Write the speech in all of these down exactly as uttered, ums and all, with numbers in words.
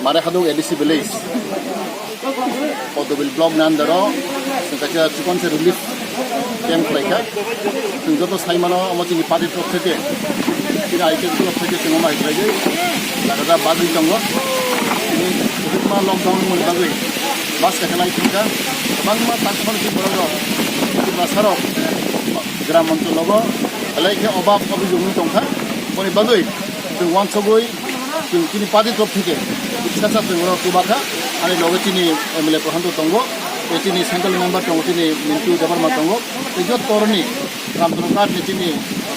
Mare Haduk A D C village, Podobil block ni under o chwng kaisa chikon se relief camp khlai kha. Chwng joto sai mano, omo chini party torof theke, chini I P F torof theke chwng omo hai khlai jai. Jaga jaga bagwi tongo. Chini kwbangma lockdown ni bagwi mask khe lai thang kha. Kwbangma takhuani borok rok, Tiprasa rok, gram onchol logo belai khe obab obijog wngwi tong kha. Boni bagwi chwng uansugwi chwng chini party torof theke kisa sa chwng oro chuba kha. Ani loge chini M L A Prashanto tongo, tei chini central member tongo, chini Mintu Debbarma tongo, tei joto oroni Ramchandra Ghat ni chini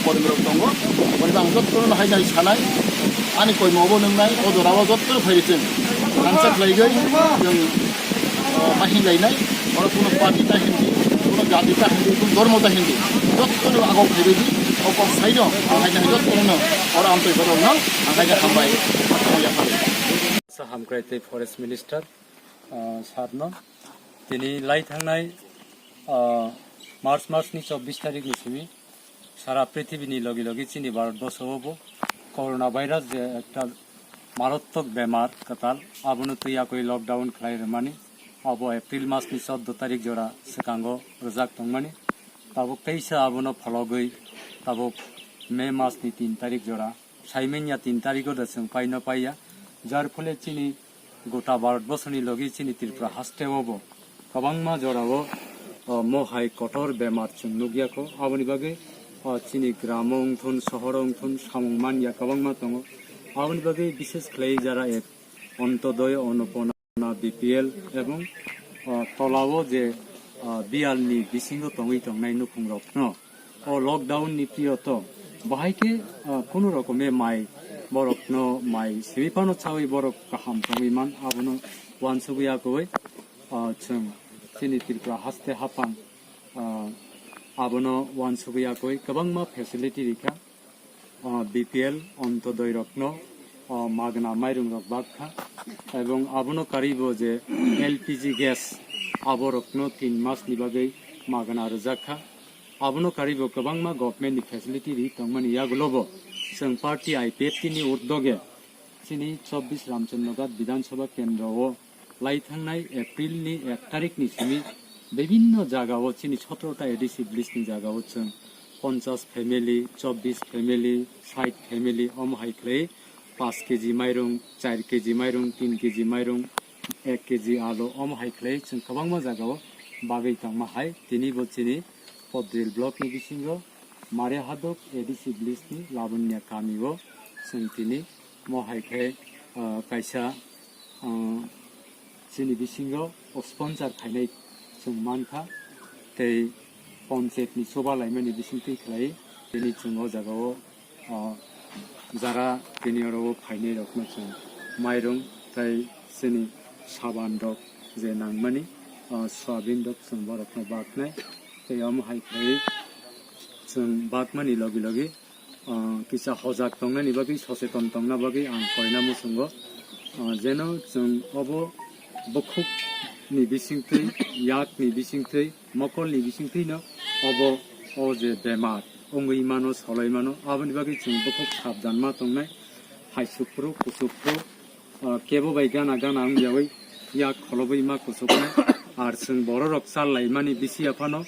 korimrok tongo. Boni bagwi ang jotono hai hai sanai, ani koimo obo nwngnai, o jorao joto phai chwng thansa khlaigwi chwng, o, ma hinlainai, oro kuno party ta hindi, kuno jati ta hindi, kuno dhormo ta hindi, jotono agok phaibaidi, o kok saino, ang hai nai jotono, oro amtwi borokno, ang hai hambai, hambai yaphari. Sa hamkrai tei Forest Minister, ah, sarno, tini lai thangnai, ah, March masni chobbish tarikni simi, sara prithibini logi logi chini Bharatborsho o bo corona virus je ekta maratwk bemar kwtal, abono twi yakwi lockdown khlai rwmani, abo April masni choudo tarik jora swkango rwjak tongmani. Tabuk teisa abono phologwi tabuk May masni tin tarik jora, saimanya tin tariko da chwng paino paiya, jar phole chini gota Bharatborsoni logi chini Tripura hasteo bo kwbangma jorao, o, mohai kotor bemar chwng nukya kho. Aboni bagwi, o, chini gramo wngthun, sohoro wngthun, samung manya kwbangma tongo. Aboni bagwi bishes khlai jara ek Antyodoi, Annapurna, B P L ebong, o, tolao je, o, biyalni bisingo tongwi tongnai nukhungrokno o lockdown ni period o bahai khe, ah, kunu rokome mai borokno mai simi phano chawi borok kaham tongwi man, abono uansugwi yakwi, ah, chwng chini Tripura haste haphang, ah, abono uansugwi yakwi kwbangma facility rikha. Ah, B P L Antyodoi rokno, ah, magna mairung rok bak kha, ebong abono karibo je L P G gas aborokno tin mas ni bagwi magna rwjak kha. Abono karibo kwbangma government ni facility ri tongmani yagulobo chwng party I P F T ni uddoge chini chobbish Ramchandra Ghat Bidhan Sabha kendro o lai thangnai April ni ek tarik ni simi bibinno jaga o chini sotro ta A D C village ni jaga o chwng ponchas family, chobbish family, sait family omo hai khlai paanch K G mairung, char K G mairung, tin K G mairung, ek K G alu omo hai khlai chwng kwbangma jaga o bagwi tongma hai tini bo chini Podrel block ni bisingo Mare Haduk A D C village ni Labunya kami o chwng tini mo hai khe, ah, kaisa, ah, chini bisingo o sponsor khainai chwng mankha tei panchayat ni chuba laimani bisingtwi khlai tini chwng o jaga o, ah, jara tini oro o phainai rokno chwng mairung tei chini saban rok je nangmani, ah, soyabin rok chwng borokno baknai tei omo hai khlai chwng bakmani logi logi, ah, kisa hojak tongnani bagwi, soseton tongna bagwi ang koina muchungo, ah, jeno chwng obo bukhuk ni bisingtwi, yak ni bisingtwi, mokol ni bisingtwi no obo o je bemar wngwi mano, soloi mano, aboni bagwi chwng bukhuk sabdan ma tongnai, hai suphuru, kusuphuru, ah, kebo bai gana gana wngyawi yak kholobwi ma kusuknai. Ar chwng bororok chal laimani bisi aphano,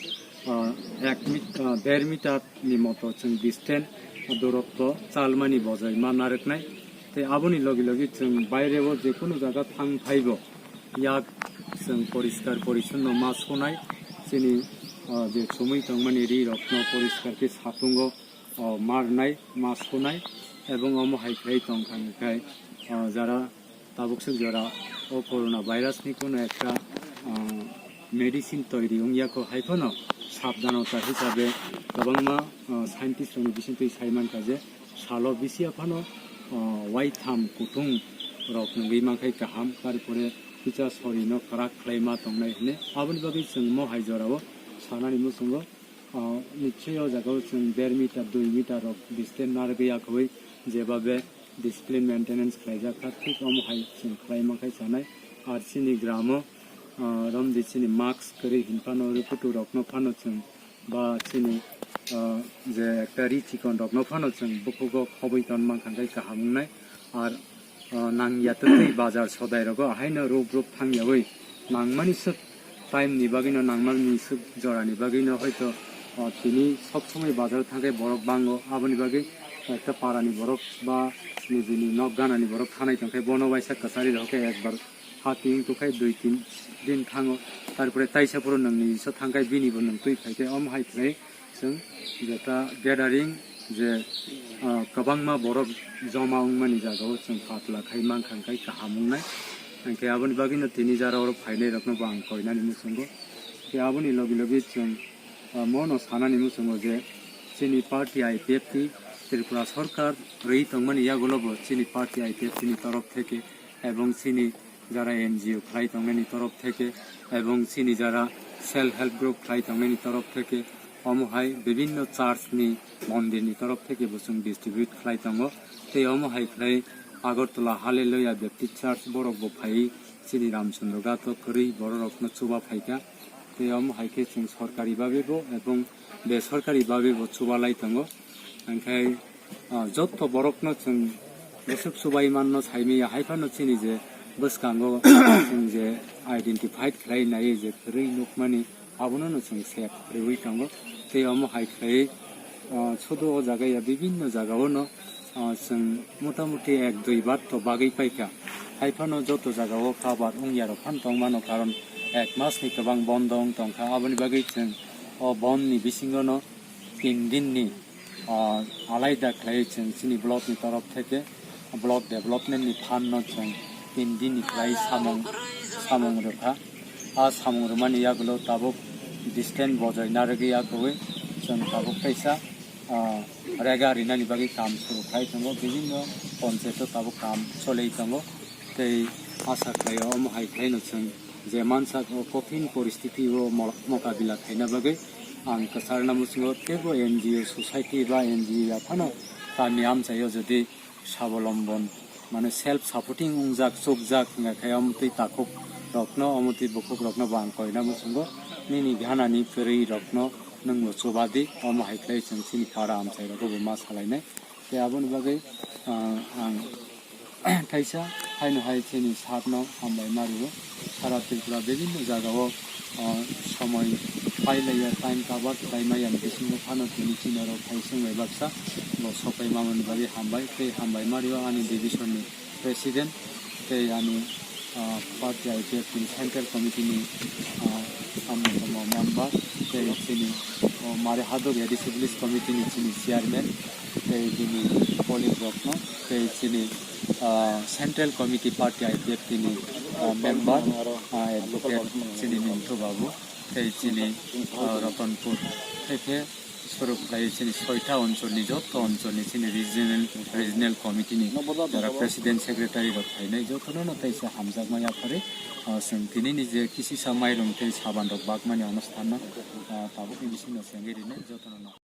ah, ek mit-, ah, der meter ni moto chwng distance, ah, durotto chalmani bojoi ma narwknai. Tei aboni logi logi chwng baire o je kunu jaga thang phaibo yak chwng poriskar porichonno ma sunai. Chini, ah, je chumui tongmani ri rokno poriskar khe satungo, o, marnai, ma sunai, ebong omo hai khlai tongkha, hwnkhe, o, jara tabuk swk jora o corona virus ni kuno ekta, o, medicine toiri wngya kho, hai phano sabdanota hisabe kwbangma, o, scientist rokni bisingtwi sai mankha je salo bisi aphano, o, waitham kutung rok nungwi mankhai kaham, tarpore kisa sorino kwrak khlai ma tongnai hwnwi. Aboni bagwi chwng mo hai jorao sanani muchungo. Ah, nichoi o jaga o chwng der meter, dui meter rok distance narwgwi yakhwui jebabe discipline maintenance khlaijak kha, thik omo hai chwng khlai mankhai sanai. Ar chini gramo, ah, romdi chini mask kwrwi hinphano, rwphutu rokno phano chwng ba chini, ah, je ekta ri chikon rokno phano chwng bukhugo khobwi ton mankha khe kaham wngnai. Ar ah, nangya twtwi bazar sodai rogo ahaino rup rup thangyawi nangmani swk time ni bagwino, nangmani swk jora ni bagwino hoito, ah, tini sob somoi bazar thangkhe borok bango, aboni bagwi ekta para ni borok ba nijini nok gana ni borok thanai tongkhe bono waisa kwchari rok khe ekbar ha tiyung tukhai dui tin din thango, tarpore taisa phuru nwngni so thangkhai bini bo nwng twi phaikhe omo hai khlai chwng jeta gathering je, ah, kwbangma borok joma wngmani jagao chwng phatla khai mankha hwnkhe kaham wngnai. Hwnkhe aboni bagwino tini jara oro phainai rokno bo ang koinani muchungo. Khe aboni logi logi chwng, ah, mono sanani muchungo je chini party I P F T Tripura Sarkar rwi tongmani yagulo bo chini party I P F T ni torof theke ebong chini jara N G O khlai tongnani torof theke ebong chini jara self help group khlai tongnani torof theke omo hai bibinno church ni mondir ni torof theke bo chwng distribute khlai tongo. Tei omo hai khlai Agartala Hallelujah Baptist Church borok bo phai chini Ramchandra Ghat o kwrwi borok rokno chuba phaikha. Tei omo hai khe chwng sorkari babe bo ebong besorkari babe bo chuba lai tongo. Hwnkhe, ah, jotto borokno chwng bwswk chubai manno saimanya, hai phano chini je bwskango chwng je identified khlai nai je kwrwi nukmani, abono no chwng sep rwui tongo. Tei omo hai khlai, ah, sudu o jaga ya bibinno jagao no, ah, chwng motamuti ek dui bar to bagwi paikha. Hai phano joto jagao kabar wngya rok phano tongmano, karon ek mas ni kwbang bondo wng tongkha, aboni bagwi chwng o bond ni bisingo no tin din ni, ah, alaida khlai chwng chini block ni torof theke block development ni fund no chwng tin din ni khlai samung, samung rwkha. A samung rwmani yagulo tabuk distance bojoi narwgwi yakuwi chwng tabuk kaisa, ah, rega rinani bagwi kam suru khlai tongo, bibinno ponchayato tabuk kam cholwi tongo. Tei asa khlaio omo hai khlaino chwng je mansak o kothin poristiti o mo-, mokabila khaina bagwi ang kwcharna muchungo teibo N G O society ba N G O ya phano kami amchaio jodi sabolombon mane self supporting wngjak chukjak wngya khe omo twi takhuk rokno omo twi bukhuk rokno bo ang koina muchungo nini ganani kwrwi rokno nwngbo chubadi omo hai khlai chwng chini para amchai rogo bo ma salainai. Tei aboni bagwi, ah, ang thaisa haino hai chini sir no hambai ma rwo. Sara Tripura bibinno jagao, ah, somoi pailaiya, time cover khlai maya ni bisingo phano tini chini oro phai swngnai baksa bo sopai mamani bagwi hambai tei hambai ma rwo ani division ni president tei ani, ah, party I P F ni central committee ni, ah, samung tongma member tei chini, oh, Mari Hadok A D C village committee ni chini chairman tei bini colleague rokno tei chini, ah, central committee party I P F T ni, ah, member, ah, advocate chini Mintu Babu tei chini, ah, Ratanpur tei khe Sorok khlai chini soita onchol ni joto onchol ni chini regional, regional committee ni jara president secretary rok phainai jotono no teisa hamjakma yaphari, ah, chwng tini ni je kisisa mairung tei saban rok bakmani onusthan no, ah, tabuk ni bisingo chengwi rinai jotono no.